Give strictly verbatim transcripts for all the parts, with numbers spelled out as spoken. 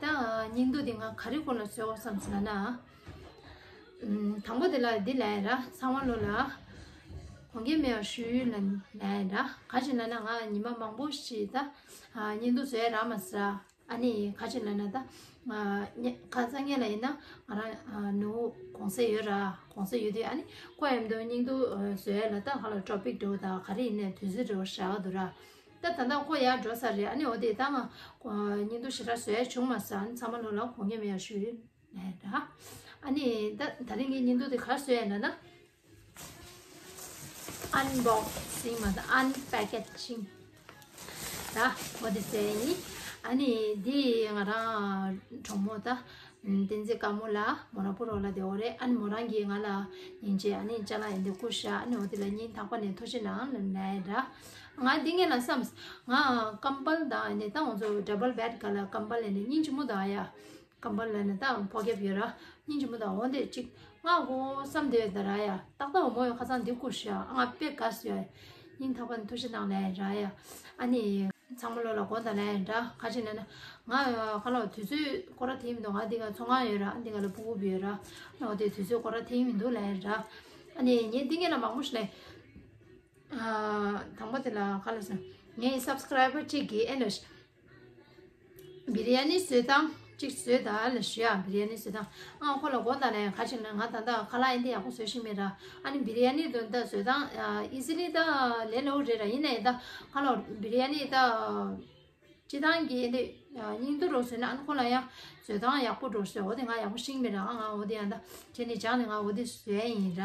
ད་སྙིང་སྡུག་དེ་ང་ག་རེ་སྐོར་ལ་བཟོས་ཡོད་བསམ་ཟེར་ན། ཨམ། དང་པོ་དེ་ལ་འདི་ལབ་ཡ་ར། ཚང་མ་ལོ་ལ་དགོངས་འགལ་མེད་པར་ཞུ་ལབ་ལབ་ཡ་ར། ག་ཅི་ལབ་ན་ང་ཉི་མ་མང་པོ་ཞིག་ད་ཨ་སྙིང་སྡུག་བཟོས་ཡ་རག་མ་སོང་ར། ཨ་ནི་ག་ཅི་ལབ་ན་ད་ཨ་ཉ་ཁ་སང་ཉིན་ལ་ཡིན་ན་ང་རང་ཨ་ནུ་གུང་སེང་ཡོད་ར། གུང་སེང་ཡོད་དུས་ཨ་ནི་ཁོ་ཡིན་དུས་སྙིང་སྡུག་བཟོས་ཡ་ལ་ད་ཧ་ལ་ཊོ་པིག་འགྲོ་ད་ག་རེ་ཡིན་ནའི་དུས་ཚོད་འགྲོ་ཧྲ་ག་འདུག་ར། ད་ད་ལྟ་ཁོ་ཡར་འགྲོ་ས་རེད། ཨ་ནི་འོ་དེ་ད་ང་སྙིང་སྡུག་ཞེ་དྲག་བཟོ་ཡ་བྱུང་མ་སོང་། ཨ་ནི་ཚང་མ་ལོ་ལ་དགོངས་འགལ་མེད་པར་ཞུ་ཡིན་ལབ་ཡ་ར། ཨ་ནི་ད་ད་རིང་གི་སྙིང་སྡུག་དེ་ག་རེ་བཟོས་ཡ་ལབ་ན། ཨན་བོག་སིང་མ་ད་ཨན་པེ་ཀེ་ཇིང་། ད་འོ་དེ་བཟོས་ཡིན། ཨ་ནི་འདི་ང་རང་གྲོགས་མོ་ད་བསྟན་འཛིན་དཀར་མོ་ལགས་མོ་རང་པུ་རོ་ལ་བསྡད་ཡོད་རེད། ཨ་ནི་མོ་རང་གིས་ང་ལ་ཉིན་བྱེད་ཨ་ནི་ཅ་ལག་ཡིན་དེ་བསྐུར་ཤག་ཨ་ནི་འོ་དེ་ལ་སྙིང་ཐག་པ་ནས་ཐུགས་རྗེ་གནང་ལབ་ལབ་ཡ་ར། ང་འདི་ངས་ལ་བསམ། ང་ཀམ་པལ་དང་ཨ་ནི་ད་ང་ཚོ་ཌབ་བལ་བེཌ་ག་ལ་ཀམ་པལ་ཨ་ནི་སྙིང་རྗེ་མོ་དང་ཡ། ཀམ་པལ་ལ་ནི་ད་ཕོ་ཁེབས་ཡོད་ར། སྙིང་རྗེ་མོ་དང་འོ་འདི་ཅིག་ང་གོ་བསམ་དེ་ད་ར་ཡ། ཏག་ཏག་འོ་མོ་ཡོད་ཁ་སང་འདི་བསྐུར་ཤག་ང་དཔེ་དགའ་སོང་ཡ། སྙིང་ཐག་པ་ནས་ཐུགས་རྗེ་གནང་ལབ་ཡ་ར་ཡ། ཨ་ནི་ཚང་མ་ལོ་ལ་དགོངས་དག་ལབ་ཡ་འདྲ། ག་ཅི་ལབ་ན་ང་ཁ་ལོ་དུས་ཚོད་སྐོར་ར་དེ་མི་འདུག་ང་འདི་ག་ཚོང་ཁང་ཡོད་ར། འདི་ག་ལ་སྤུ་གུ་ཡོད་ར། ཨ་འོ་དེ་དུས་ཚོད་སྐོར་ར་དེ་མི་འདུག་ལབ་ཡ་ར། ཨ་ནི་ངས་འདི་ངས་ལ་མང་པོ་ཞིག་ལབ། ཨ་དང་པོ་དེ་ལ་ག་ལ་ཟེར། ངའི་སབ་སི་ཀ་རའི་བར་གཅིག་གིས་ཨེ་ནོ་བི་རི་ཡ་ནི་བཟོ་སྟངས་གཅིག་བཟོས་ད་ལ་ཞུ་ཡ། བི་རི་ཡ་ནི་བཟོ་སྟངས་ཨ་ཁོ་ལ་གོ་ད་ལ་ཡང་ག་ཅིག་ན་ང་ད་ལྟ་ཁ་ལག་ཨེ་འདི་ཡག་པོ་བཟོ་ཤེས་མེད་ར། ཨ་ནི་བི་རི་ཡ་ནི་དོན་ད་བཟོ་སྟངས་ཨི་ཛི་ལི་ད་ལས་སླ་བོ་རེད་ར། ཡིན་ནའི་ད་ཁ་ལོ་བི་རི་ཡ་ནི་ད། སྤྱི་བཏང་གི་འདི་སྙིང་སྡུག་རོགས་བཟོས་ན་ཨ་ནི་ཁོ་ལ་ཡང་བཟོ་སྟངས་ཡག་པོ་འགྲོ་ཟེར། འོ་དེ་ང་ཡག་པོ་ཤེས་མེད་ར། ང་འོ་དེ་ཡང་ད་དེ་ནི་སྦྱངས་ནས་ང་འོ་དེ་བཟོས་ཡིན་ར།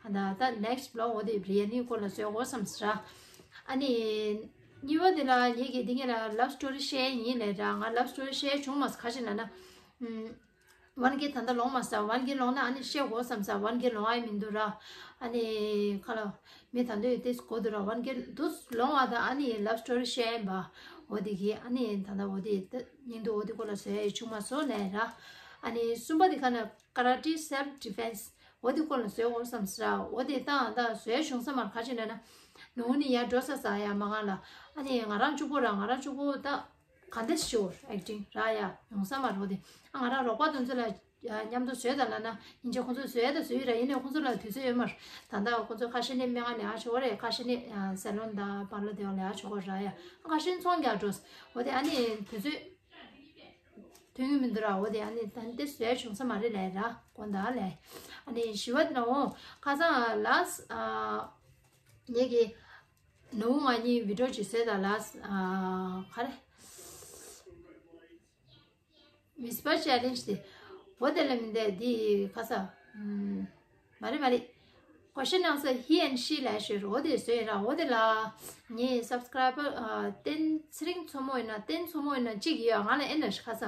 ཨ་ད་ད་ནེག་སི་བི་ལོག་འོ་དེ་བི་རི་ཡ་ནི་སྐོར་ལ་བཟོས་དགོས་བསམ་ཟེར་ར། ཨ་ནི་གཉིས་པ་དེ་ལ་ངེད་ཀྱིས་འདི་ངེད་ལ་ལབ་སི་ཊོ་རི་བཤད་ཡིན་ལས་ར། ང་ལབ་སི་ཊོ་རི་བཤད་བྱུང་མ་སོང་། ག་ཅི་ལབ་ན། ཨུམ། ཝན་གེ་ད་ལྟ་ལོང་མ་ས། ཝན་གེ་ལོང་ན་ཨ་ནི་བཤད་དགོས་བསམ་ས། ཝན་གེ་ལོང་ཨེ་མི་འདུག་ར། ཨ་ནི་ཁ་ལ་མི་ད་འདོད་ཏེ་གོ་འདུག་ར། ཝན་གེ་དུས་ལོང་བ་དང་ཨ་ནི་ལབ་སི་ཊོ་རི་བཤད་ཡིན་པ། འོ་དེ་གི་ཨ་ནི་ད་ལྟ་འོ་དེ་ད་སྙིང་སྡུག་འོ་དེ་སྐོར་ལ་བཟོ་ཡ་བྱུང་མ་སོང་ལས་ར། ཨ་ནི་གསུམ་པ་དེ་ཁ་ན་ཀ་ར་ཊི་སེལ་ཕི་ཌི་ཕེན་སི་འོ་དེ་སྐོར་ལ་བཟོ་དགོས་བསམ་ས། འོ་དེ་ད་ད་བཟོ་ཡ་བྱུང་ས་མར་ག་ཅི་ན་ན་ནུ་ནི་ཡ་འགྲོ་ས་ས་ཡ་མ་ང་ལ་ཨ་ནི་ང་རང་གཅིག་པོ་ར། ང་རང་གཅིག་པོ་ད། ག་འདྲ་ཞིག་ཨེག་ཊིང་ར་ཡ་ཡོང་ས་མ་རེད་དེ། ཨ་ང་རང་རོགས་པ་དེ་ཚོ་ལ་མཉམ་དུ་བཟོས་དང་ལབ་ན་ཡིན་གཅིག་ཁོང་ཚོ་བཟོས་དང་བཟོས་ཡོད་ར། ཡིན་ནའི་ཁོང་ཚོ་ལ་དུས་ཚོད་ཡོད་མ་རེད། ད་ལྟ་ཁོང་ཚོ་ཁ་ཤས་ནི་སྨན་ཁང་ནས་ཨ་ཞོག་རེད། ཁ་ཤས་ནི་ཨ་སེ་ལོན་དང་པར་ལར་དེ་བ་ལ་ཨ་ཞོག་ར་ཡ། ཁ་ཤས་ཚོང་རྒྱག་འགྲོ་འོ་དེ། ཨ་ནི་དུས་ཚོད་ཐོན་གི་མི་འདུག་ར། འོ་དེ་ཨ་ནི་ད་དེ་བཟོས་བྱུང་ས་མ་རེད་ལས་ར། དགོངས་དག་ལས། ཨ་ནི་བཞི་བ་དེ་ན་འོ་ཁ་སང་ལ་ཨ་ངེད་ཀྱི་ནུ་ང་གཉིས་བི་ཌི་ཡོ་ཅིག་བཟོས་ད་ལ་ཨ་ག་རེ། ཝིས་པར་ཆེ་ལེན་ཇི་དེ། འོ་དེ་ལ་མི་འདས་འདི་ག་ས། ཨམ། མ་རེད་མ་རེད། ཀོ་ཤན་ཨན་སར་ཧི་ཨེན་ཤི་ལབ་ཞོར་འོ་དེ་བཟོས་ར། འོ་དེ་ལ་ངའི་སབ་སི་ཀ་རའི་བར་ཨ་བསྟན་ཚེ་རིང་མཚོ་མོ་ཡིན་ན་བསྟན་མཚོ་མོ་ཡིན་ན་གཅིག་ཡོད། ང་ལ་ཨེ་ན་ཤི་ཁ་ས་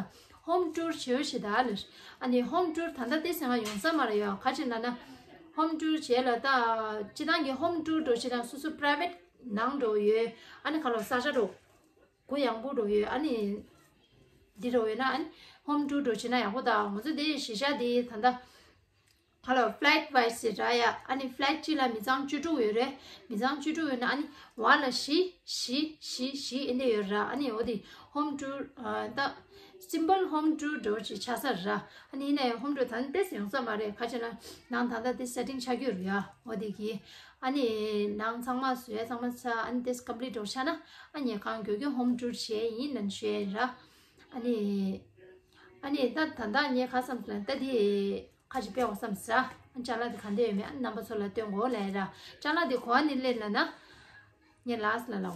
ཧོམ་ཊུར་བྱོས་ཞེས་ད་ལ། ཨ་ནི་ཧོམ་ཊུར་ད་ལྟ་དེ་ཟེར་ང་ཡོང་ས་མ་རེད་ཡོད། ག་ཅི་ལབ་ན་ཧོམ་ཊུར་བྱས་ལ་ད་སྤྱི་བཏང་གི་ཧོམ་ཊུར་འགྲོ་ཅི་ན་སོ་སོ་པ་རའི་ཝེ་ཊི་ནང་འགྲོ་ཡོད། ཨ་ནི་ཁ་ལོ་ས་ཆ་འགྲོ། གུ་ཡངས་པོ་འགྲོ་ཡོད། ཨ་ནི་འདི་འགྲོ་ཡོད་ན་ཨ་ནི་ཧོམ་ཊུར་འགྲོ་བྱེད་ན་ཡག་པོ། ད་ང་ཚོ་དེ་གཞིས་ཆགས་དེ་ད་ལྟ་ཧ་ལོ་ཕི་ལེཊ་ཝའི་སི་ར་ཡ། ཨ་ནི་ཕི་ལེཊ་གཅིག་ལ་མི་ཚང་བཅུ་དྲུག་ཡོད་རེད། མི་ཚང་བཅུ་དྲུག་ཡོད་ན་ཨ་ནི་ཝ་ལ་བཞི་བཞི་བཞི་བཞི་ཨེ་འདྲ་ཡོད་ར། ཨ་ནི་འོ་དེ་ཧོམ་ཊུར་ད་སིམ་པལ་ཧོམ་ཊུར་འགྲོ་ཅིག་ཆགས་ས་ར། ཨ་ནི་ཡིན་ན་ཡང་ཧོམ་ཊུར་ད་ནི་ཏེས་ཡོང་ས་མ་རེད། ག་ཅི་ན་ནང་ད་ལྟ་དེ་སེ་ཊིང་ཆགས་ཀྱི་ཡོད་ར་ཡ། འོ་དེ་གི་ཨ་ནི་ནང་ཚང་མ་བཟོས་ཚང་མ་ཚ། ཨ་ནི་ཏེས་ཀམ་པི་ལིཊ་འགྲོ་ཆགས་ན། ཨ་ནི་གང་མགྱོགས་མགྱོགས་ཧོམ་ཊུར་བྱས་ཡིན་ནན་ཞུ་ཡ་ཡིན་ར། ཨ་ནི། ཨ་ནི་ད་ད་ལྟ་ངས་ག་བསམ་ལ་ད་དེ་ཁ་ཅིག་སྤེལ་བ་བསམ་ཟ། ཨ་ཅ་ལག་དེ་ག་འདྲ་ཡོད་མེད་ཨ་རྣམ་པ་ཚོ་ལ་སྟོན་དགོས་ལས་ར། ཅ་ལག་དེ་གོ་བ་ནི་ལེན་ལ་ན། ངས་ལགས་ལ་ལའོ།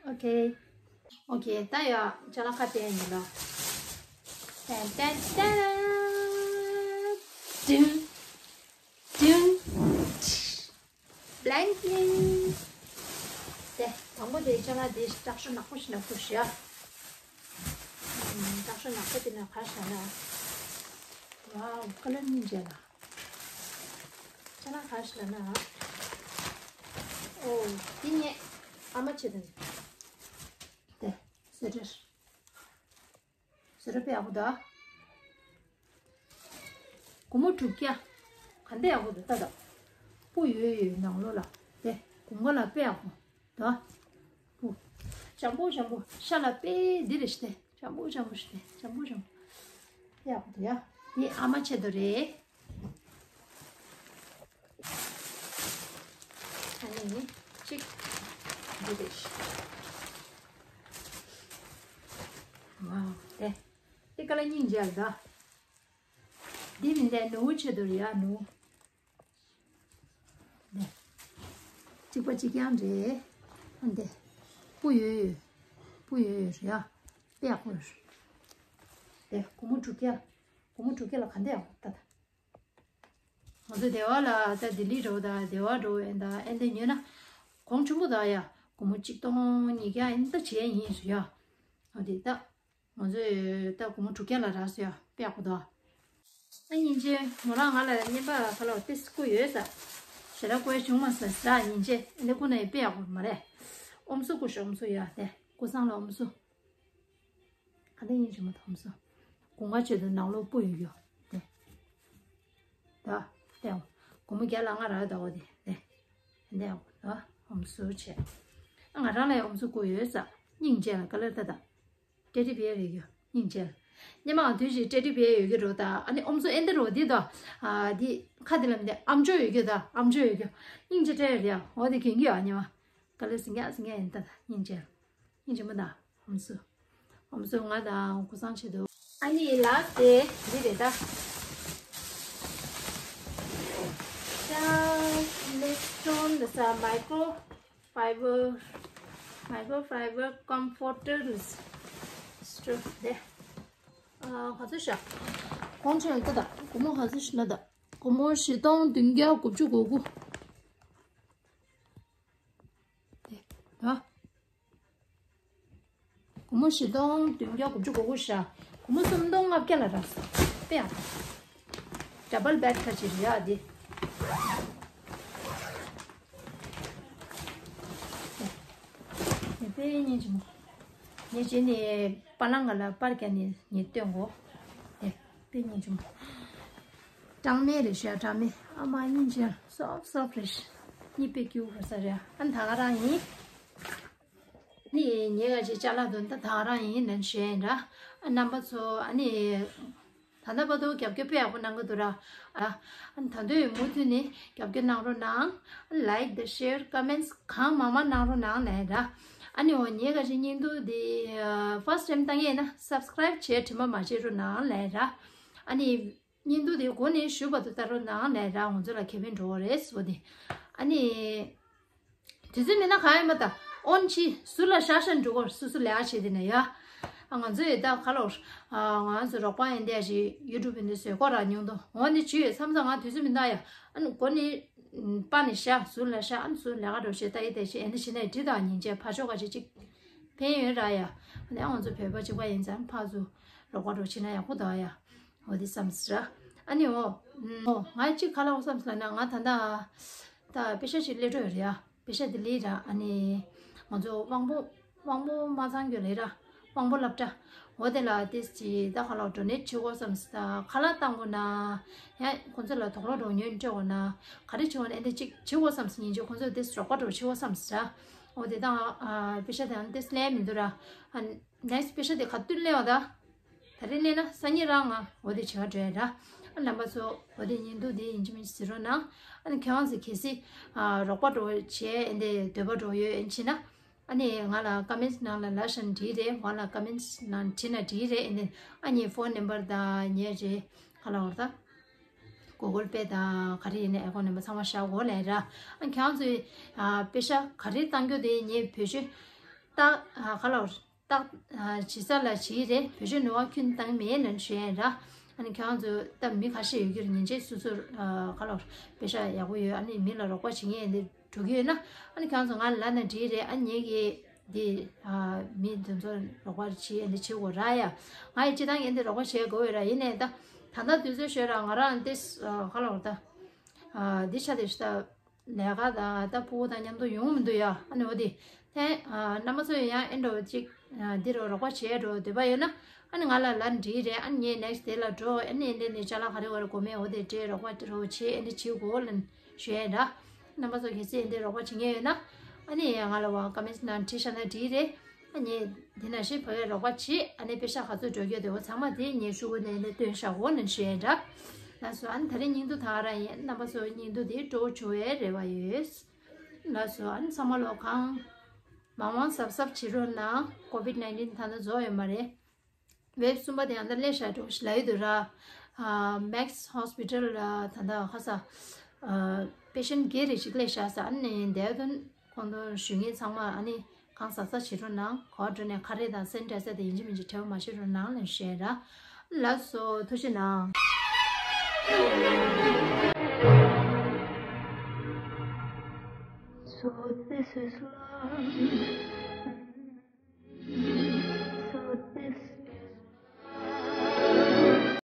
ཨོ་ཁེ། ཨོ་ཁེ་ད་ཡ་ཅ་ལག་ཁ་སྟོན་ཡིན་ལ། ཏན་ཏན་ཏན། ཏིང་། ཏིང་། Blanking. དེ་དང་པོ་དེ་ཅ་ལག་དེ་སྲེག་ཤོག་ནག་པོ་ཞིག་ནག་པོ་ཞིག་ཨ། སྲེག་ཤོག་ནག་པོ་དེ་ན་ག་ཞིག་ན། Wow, color ནི་མཇལ་ལ། ཅ་ལག་ག་ཞིག་ན། ཨོ། དེ་ངས་ཨ་མ་བྱེད་དང་། དེ་སོ་ཊར། སོ་ཊར་དཔེ་ཡག་པོ་འདུག་སྒོར་མོ་དྲུག་བརྒྱ། ག་འདྲ་ཡག་པོ་འདུག་ལྟ་དང་། སྤུ་ཡོད་ཡོད་ནང་ལོགས་ལ། དེ་དགུན་ཁ་ལ་དཔེ་ཡག་པོ་འདུག་སྤུ། འཇམ་པོ་འཇམ་པོ་ཤ་ལ་དཔེ་འདི་རེད་ཤི་དེ། འཇམ་པོ་འཇམ་པོ་ཞིག་སྟེ། འཇམ་པོ་འཇམ་པོ། ཡག་པོ་འདུག་ཡ། འདི་ཨ་མ་ཆེད་དུ་རེད། ཨ་ནི་གཅིག་འདི་རེད། ཝའོ། དེ་འདི་ཀ་ལ་སྙིང་རྗེ་ལ་ད། འདི་མིན་ཏེ་ནུ་བོ་ཆེད་དུ་རེད་ཡ། ནུ་བོ། འདི་གཅིག་པ་གཅིག་རྐྱང་རེད། ཨ་འདི་སྤུ་ཡོད་ཡོད། སྤུ་ཡོད་ཡོད་རེད་ཡ། དཔེ་ཡག་པོ་རེད། འདི་སྒོར་མོ་དྲུག་བརྒྱ། སྒོར་མོ་དྲུག་བརྒྱ་ལ་ག་འདྲ་ཡག་པོ་ལྟ་ད། ང་ཚོ་སྡེ་བ་ལ་ད་ལྡི་ལི་འགྲོ་དང་སྡེ་བ་འགྲོ་ཡིན་ད། ཨེ་འདི་ཉོས་ན་གོང་ཆེན་པོ་ད་ཡ། སྒོར་མོ་གཅིག་སྟོང་ཉིས་བརྒྱ་ཡིན་ད་བྱས་ཡིན་ཟེར་ཡ། འོ་དེ་ད་ང་ཚོས་ད་སྒོར་མོ་དྲུག་བརྒྱ་ལ་རག་ཟེར་ཡ། དཔེ་ཡག་པོ་འདུག་ཨ་སྙིང་རྗེ། མོ་རང་ང་ལ་བརྙན་པར་ཁ་ལོ་ཏིས་བསྐུར་ཡོད་ས། ཞེ་དྲག་བསྐུར་ཡ་བྱུང་མ་སོང་ཟེར། ཨ་སྙིང་རྗེ། ཨེ་འདི་བསྐུར་ན་ཡང་དཔེ་ཡག་པོ་མ་རེད། ཨོམ་སུ་བསྐུར་ཤོག་ཨོམ་སུ་ཡ། དེ་སྐུ་སང་ལ་ཨོམ་སུ། ག་འདྲ་ཡིན་ཞུ་མ་ཐོམ་སོ། དགུན་ཁ་ཆེད་དུ་ནང་ལོགས་སྤུ་ཡོད་ཡོད་དེ། ད་ལྟའོ། སྒོར་མོ་བརྒྱ་ལ་ལྔ་རག་ད་འོ་དེ་དེ། ལྟའོ་ད་ཨོམ་སུ་བྱས། ང་རང་ལ་ཡང་ཨོམ་སུ་བསྐུར་ཡོད་ས། སྙིང་རྗེ་ལ་དཀའ་ལས་ད་ད། ཊེ་ཌི་བི་ཡར་རེད་ཡོད། སྙིང་རྗེ་ལ། སྙེ་མ་ང་དུས་ཤིག་ཊེ་ཌི་བི་ཡར་ཡོད་ཀྱི་རོ་ད། ཨ་ནི་ཨོམ་སུ་ཨེ་འདི་རོ་འདི་ད། ཨ་འདི་ཁ་འདི་ལ་མི་འདི་ཨམ་ཅོག་ཡོད་ཀྱི་ད། ཨམ་ཅོག་ཡོད་ཀྱི། སྙིང་རྗེ་སྤྲད་ཡོད་རེད་ཡ། འོ་དེ་གྱོན་གྱི་ཡོད། ཨ་སྙེ་མ། དཀའ་ལས་སེང་གེ་སེང་གེ་ཡིན་ད་ད། སྙིང་རྗེ་ལ། སྙིང་རྗེ་མོ་དང་ཨམ་སྲུ། ཨམ་སྲུ་ང་དང་སྐུ་སང་ཆེད་དུ། ཨ་ནི་ལགས་དེ་འདི་རེད་ད། ཤ་ལེ་སི་ཊོན་ད་ས་མའི་ཀྲོ་ཕའི་བར། མའི་ཀྲོ་ཕའི་བར་ཀམ་ཕོར་ཊར་ལེ་སི་ཊོན་དེ། ཨ་ག་ཚོད་ཤག་གོང་ཆེན་ལ་ད་ད། སྒོར་མོ་ག་ཚོད་ཤི་ན་ད། སྒོར་མོ་བཞི་སྟོང་བདུན་བརྒྱ་དགུ་བཅུ་གོ་དགུ། དེ་ད། སྒོར་མོ་བཞི་སྟོང་བདུན་བརྒྱ་དགུ་བཅུ་གོ་དགུ་ཤག་སྒོར་མོ་སུམ་སྟོང་ལྔ་བརྒྱ་ལ་རག་སོང་། དཔེ་ཡག་ཌ་བལ་བེཌ་ཁ་ཅིག་རེད་ཡ་འདི། དེ་དཔེ་སྙིང་རྗེ་མོ། ངས་བྱས་ནས་པ་ལང་ག་ལ་པར་རྒྱག་ནས་ངས་སྟོན་གོ། དེ་དཔེ་སྙིང་རྗེ་མོ། གྲངས་མེད་རེད་ཤག་གྲངས་མེད། ཨ་མ་སྙིང་རྗེ་སོབ་སོབ་རེད། གཉིད་དཔེ་སྐྱིད་པོ་ས་རེད། ཨ་ད་ག་རང་ཡིན། ནི་ངའི་ག་ཅིག་ཅ་ལག་འདུག་ད་ད་རང་ཡིན་ནན་ཞུ་ཡིན་ར། ཨ་རྣམ་པ་ཚོ་ཨ་ནི། ད་ལྟ་བར་དུ་རྒྱབ་སྐྱོར་དཔེ་ཡག་པོ་གནང་གི་འདུག་ར། ཨ་ཨ་ད་དུང་མུ་མཐུད་ནས་རྒྱབ་སྐྱོར་གནང་རོགས་གནང་། ལའིཀ་དང་ཤེར་ཀོ་མེན་ཊི་གང་མང་མང་གནང་རོགས་གནང་ལན་ར། ཨ་ནི་འོ་ངའི་ག་ཅིག་བརྙན་ཐུང་འདི་ཕར་སི་ཊི་ཊེམ་བཏང་ཡས་ན་སབ་སི་ཀ་རའིབ་བྱས་དྲི་མ་མ་བྱེད་རོགས་གནང་ལན་ར། ཨ་ནི། བརྙན་ཐུང་དེ་འགོ་ནས་གཞུག་བར་དུ་ལྟ་རོགས་གནང་ལན་ར། ང་ཚོ་ལ་ཁེ་ཕན་འགྲོ་གི་རེད་ཟེར་བ་དེ། ཨ་ནི། དུས་ཚོད་མེད་ན་གང་ཡང་མ་ལྟ། ཨོན་ཕྱི་ཟུར་ལ་ཤག་ཤག་འགྲོ་གི་རེད། སོ་སོ་ལས་ཀ་བྱེད་དེ་ན་ཡ། ཨ་ང་ཚོ་ཡི་ད་ག་ལོར། ཨ་ང་ཚོ་རོགས་པ་ཡིན་དེ་ཞིག་ཡུ་ཊུབ་ཡིན་དེ་བཟོས་ཁོ་ར་ཉུང་དུ་འོ་ནི་བྱུས་ཡོད་མཚམས་མཚམས་ང་དུས་ཚོད་མི་འདུག་ཡ། ཨ་ནི་འགོ་ནས་པ་ནས་ཤག་ཟུར་ལ་ཤག་ཨ་ནི་ཟུར་ལས་ཀ་འགྲོ་བྱེད་ལྟ་ཡི་དེ་ཞིག་ཨེ་འདི་བྱེད་ན་ཡི་འདི་དང་ཉིན་བྱེད་ཕ་ཕྱོགས་ག་ཅིག་ཅིག་ཕན་ཡོད་ར་ཡ། ཨ་ནི་ཨ་ང་ཚོ་བོད་པ་གཅིག་པ་ཡིན་ཙང་ཕར་ཚུར་རོགས་པ་འགྲོ་བྱེད་ན་ཡག་པོ་འདུག་ཡ། འོ་དེ་བསམ་སྲིད་ར། ཨ་ནི་འོ། འོ་ང་གཅིག་ག་ལ་འོ་བསམ་སྲིད་ལ་ན་ང་ད་ལྟ། ད་པེ་ཤ་ཞིག་སླེབས་འགྲོ་ཡོད་རེད་ཡ། པེ་ཤ་དེ་སླེབས་ར། ཨ་ནི། ང་ཚོ་དབང་པོ། དབང་པོ་མ་ཚང་རྒྱུ་ལས་ར། དབང་པོ་སློབ་གྲྭ། འོ་དེ་ལ་ཏིས་ཅི་ད་ག་ལ་ཌོ་ནེཊ་བྱེད་དགོས་བསམ་སྲིད། ད་ག་ལ་བཏང་དགོས་ན། ཡང་ཁོང་ཚོ་ལ་དོགས་སློང་རོགས་ཉོས་སྤྲད་དགོས་ན། ག་རེ་བྱེད་དགོས་ན་ཨེ་འདྲ་གཅིག་བྱེད་དགོས་བསམ་སྲིད། ཉིན་གཅིག་ཁོང་ཚོ་ཏིས་རོགས་པ་འགྲོ་བྱེད་དགོས་བསམ་སྲིད་ར། འོ་དེ་དང་ཨ་པེ་ཤ་དེ་ཨ་ནི་ཏིས་སླེབས་མི་འདུག་ར། ཨ་ནི། ནེག་སི་པེ་ཤལ་དེ་ག་དུས་སླེབས་པ་ད། ད་རེས་སླེབས་ན་སང་ཉིན་རང་ང་འོ་དེ་བྱེད་ག་འགྲོ་ཡ་ར། ཨ་རྣམ་པ་ཚོ་འོ་དེ་བརྙན་ཐུང་དེ་ཡིན་གཅིག་མིན་གཅིག་གཟིགས་རོགས་གནང་། ཨ་ནི་ཁྱེད་རང་ཚོ་གལ་སྲིད་ཨ་རོགས་པ་འགྲོ་བྱེད་ཨེ་འདྲ་འདོད་པ་འགྲོ་ཡོད་ཨེ་འདྲ་བྱེད་ན། ཨ་ནི་ང་ལ་ཀོ་མེན་ཊི་ནང་ལ་ལབ་བཞག་ན་འགྲིག་རེད། ང་ལ་ཀོ་མེན་ཊི་ནང་བྲིས་ན་འགྲིག་རེད། ཨེ་འདྲ་ཨ་ངའི་ཕོན་ནམ་བར་དང་ངའི་རེད་ག་ལ་བར་དང་། གུ་གལ་པེ་དང་ག་རེ་ཡིན་ནའི་ཨེ་ཀོན་ནམ་བར་ཚང་མ་བཞག་གོ་ལབ་ར། ཨ་ཁྱེད་རང་ཚོས་ཨ་པེ་ཤ་ག་རེ་བཏང་རྒྱུ་དེ་ངའི་བེད་སྤྱོད་ད་ཨ་ག་ལ་བར། ཏག་ཨ་བྱེད་ས་ལ་བྱེད་རེད། བེད་སྤྱོད་ནུས་པ་ཁྱོན་བཏང་མེད་ལབ་ཞུ་ཡ་ར། ཨ་ནི་ཁྱེད་རང་ཚོ་ད་མི་ཁ་ཤས་ཡོད་ཀྱི་རེད། ཉིན་བྱེད་སོ་སོར་ཨ་ག་ལ་པེ་ཤ་ཡག་པོ་ཡོད། ཨ་ནི་མི་ལ་རོགས་པ་བྱེད་མཁན་འདི་འགྲོ་གི་ཡོད་ན། ཨ་ནི་ཁྱེད་རང་ཚོ་ང་ལ་ལབ་ན་འགྲིག་རེད། ཨ་ངེད་ཀྱིས་འདི་ཨ་མི་འདི་ཚོ་རོགས་པ་བྱེད་ཡ་འདི་བྱེད་དགོས་ར་ཡ། ང་ཡི་སྤྱི་བཏང་ཡིན་འདི་རོགས་པ་བྱེད་དགོས་ཡོད་ར། ཡིན་ནའི་ད་ད་ལྟ་དུས་ཚོད་ཤོར་ར། ང་རང་འདི་ཨ་ག་ལ་ད་ཨ་འདི་ཆ་དེ་ཤ་ད། ལས་ཀ་དང་ད་ཕྲུ་གུ་དང་མཉམ་དུ་ཡོང་མི་འདུག་ཡ། ཨ་ནི་འོ་དེ། ཨ་རྣམ་པ་ཚོ་ཡང་ཨེ་འདྲ་བོ་ཅིག་ཨ་འདི་རུ་རོགས་པ་བྱེད་འགྲོ་འདོད་པ་ཡོད་ན། ཨ་ནི་ང་ལ་ལབ་འགྲིག་རེད། ཨ་ནི་ངས་ནེག་སི་དེ་ལ་འགྲོ། ཨ་ནི་འདི་ནས་ཅ་ལག་ག་རེ་བ་རེ་དགོས་མེད་འོ་དེ་འདྲའི་རོགས་པ་འདྲ་བོ་བྱེད་ཨེ་འདྲ་བྱེད་དགོས་ལབ་ཞུ་ཡ་ཡིན་ར། རྣམ་པ་ཚོ་གལ་སྲིད་ཨེ་འདྲའི་རོགས་པ་བྱེད་མཁན་ཡོད་ན། ཨ་ནི་ང་ལ་བ་ཀོ་མེན་ཊི་ནང་བྲིས་བཞག་ན་འགྲིག་རེད། ངས་དེ་ནང་བཞིན་བོད་ཡིག་རོགས་པ་བྱེད། ཨ་ནི་པེ་ཤག་ག་ཚོད་འགྲོ་རྒྱུ་དེ་འོ་ཚང་མ་དེ་ངས་ཤུ་གུ་ནས་ནས་སྟོན་བཞག་འོ་ནས་ཞུ་ཡས་འདྲ། ལགས་སོ། ཨ་ནི་ད་རིང་བརྙན་ཐུང་ད་ག་རང་ཡིན། རྣམ་པ་ཚོ་བརྙན་ཐུང་དེ་སྤྲོ་བོ་བྱུང་བའི་རེ་བ་ཡོད། ལགས་སོ། ཨ་ནི་ཚང་མ་ལོ་གང་མང་མང་གཟབ་གཟབ་བྱེད་རོགས་གནང་། ཀོ་བིད་ནའིན་ཊིན་ད་ལྟ་རྫོགས་ཡོད་མ་རེད། ཝེབ་གསུམ་པ་དེ་ཡང་ད་སླེབས་ཤག་འགྲོ་ཞིག་ལབ་ཡོད་འདུག་ར། ཨ་མེག་སི་ཧོ་སི་པི་ཊལ་ལ་ད་ལྟ་ཁ་ས་ཨ་པེ་ཤན་སྒེར་རེ་ཞིག་སླེབས་ཤག་ས། ཨ་ནི་དེ་དོན་ཁོང་ཚོ་ཞུ་མཁན་ཚང་མ་ཨ་ནི་གང་ཟག་ས་བྱེད་རོགས་གནང་། གོ་བ་འགྲོ་ནས་ཁ་རས་དང་སེན་ཊི་ནའི་ཛར་དེ་ཡིན་གཅིག་མིན་གཅིག་བྲེལ་བ་མ་བྱེད་རོགས་གནང་ལབ་ཞུ་ཡས་ར། ལགས་སོ། ཐུགས་རྗེ་གནང་། So this is love.